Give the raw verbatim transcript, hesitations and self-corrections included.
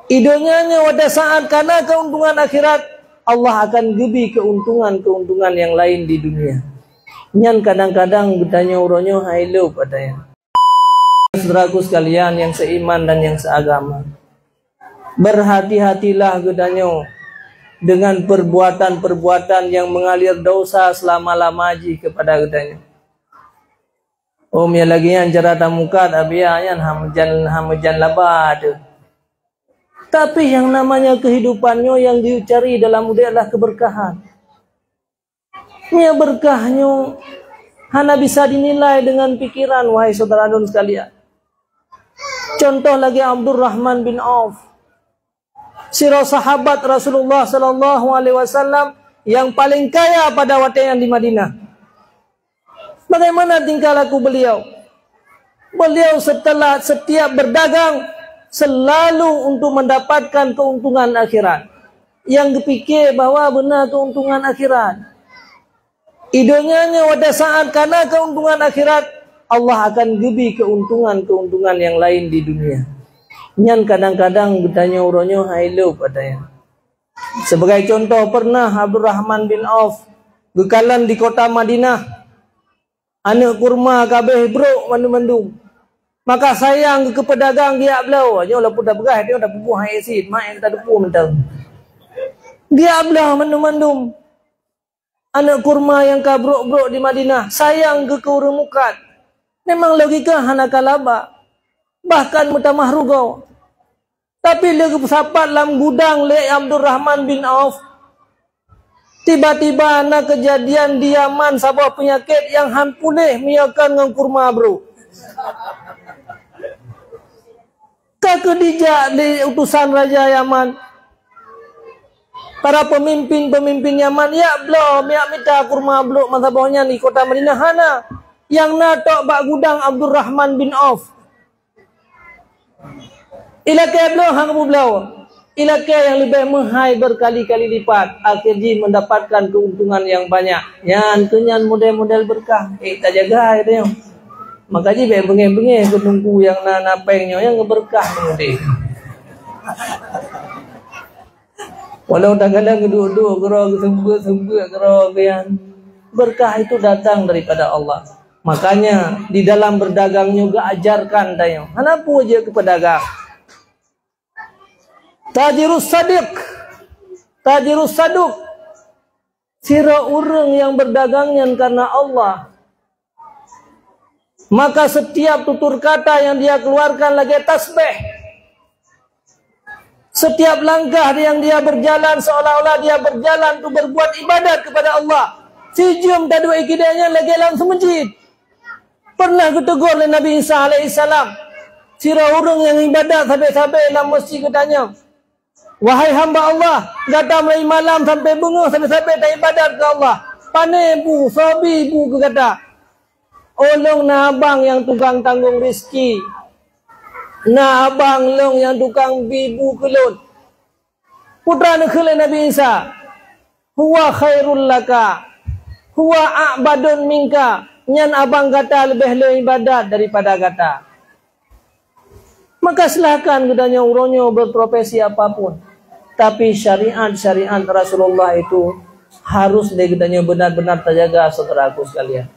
I donya nyoe watée saát kana keuntungan akhirat, Allah akan geubri keuntungan-keuntungan nyang laén di dunia. Nyan kadang-kadang geutanyoe uroe nyoe hai lôb ata nyan. Saudaraku sekalian yang seiman dan yang seagama, berhati-hatilah geutanyoe dengan perbuatan-perbuatan yang mengalir dosa selama-lama jih kepada geutanyoe. Ôm ya lagi nyan cara tamukat abia nyan hameujan, hameujan laba tu. Tapi yang namanya kehidupan nyoe yang dicari dalam udeb adalah keberkahan. Nyoe berkah nyoe hana bisa dinilai dengan pikiran, wahai saudara lôn sekalian. Contoh lagi Abdurrahman bin Auf, sidroe sahabat Rasulullah sallallahu alaihi wasallam yang paling kaya pada watée nyan di Madinah. Bagaimana tingkah laku beliau? Beliau setelah setiap berdagang selalu untuk mendapatkan keuntungan akhirat. Nyang geupike bahwa beuna keuntungan akhirat. I donya nyoe watée saát kana keuntungan akhirat, Allah akan geubri keuntungan-keuntungan nyang laén di dunia. Nyan kadang-kadang geutanyoe uroe nyoe hai lôb ata nyan. Sebagai contoh, pernah Abdurrahman bin Auf geukalon di kota Madinah. Aneuëk kurma ka abéh brok mandum-mandum. Maka sayang geuh keu peudagang geujak bloe. Nyoe lôn peugah, nyoe tapubuih hai cit, mak nyang tateupeue mantong. Geujak bloe mandum-mandum. Aneuëk kurma nyang ka brok-brok di Madinah, sayang geuh keu ureuëng mukat. Memang logika hana ka laba, bahkan meutamah rugoe. Tapi lé geupeusapat lam gudang lé Abdurrahman bin Auf, tiba-tiba na keujadian di Yaman saboh peunyakét nyang han puléh meunyoe kon ngon kurma brok. Ka keuh dijak lé utosan raja Yaman, para peumimpin-peumimpin Yaman, "Jak bloe, jak mita kurma brok meusaboh nyan di kota Madinah." Hana. Nyang na tok bak gudang Abdurrahman bin Auf. Ilakée bloe han geubloe. Ilakée nyang leubeh meuhai berkali-kali lipat, akhé jih mendapatkan keuntungan nyang banyak. Nyan keuh nyan model-model berkah. Eh, tajaga geutanyoe. Maka jih bék beungéh-beungéh keu teungku nyang na, na péng nyoe nyang geuberkah teungku. Walau kadang-kadang geuduek-duek keudroe, geuseumeubeuet-seumeubeuet keudroe, keu nyan. Berkah itu datang daripada Allah. Makanya di dalam berdagang nyoe geuajarkan tanyoe. Hana peue jeuet keu peudagang. Tajirus sadiq, tajirus saduq. Sidroe ureuëng nyang berdagang nyan karena Allah, maka setiap tutur kata yang dia keluarkan lagée tasbih. Setiap langkah yang dia berjalan seolah-olah dia berjalan untuk berbuat ibadat kepada Allah. Sijeuem taduek i keudée nyan lagée lam seumeujid. Pernah geutegur lé Nabi Isa alaihissalam sidroe ureuëng nyang ibadat sabe-sabe lam meuseujid, geutanyong, "Wahai hamba Allah, gata mulai malam sampai beungoh sabe-sabe taibadat keu Allah. Pane bu, soe bi bu keu gata?" "Oh, lôn na abang nyang tukang tanggong rezeki. Na abang lôn nyang tukang bi bu keu lôn." Peue neukheun lé Nabi Isa, "Huwa khairul laka, huwa a'badun minka." Nyan abang gata leubeh lé ibadat daripada gata. Maka silahkan geutanyoe uroe nyoe berprofesi apapun, tapi syariat-syariat Rasulullah itu harus lé geutanyoe benar-benar tajaga, saudaraku sekalian.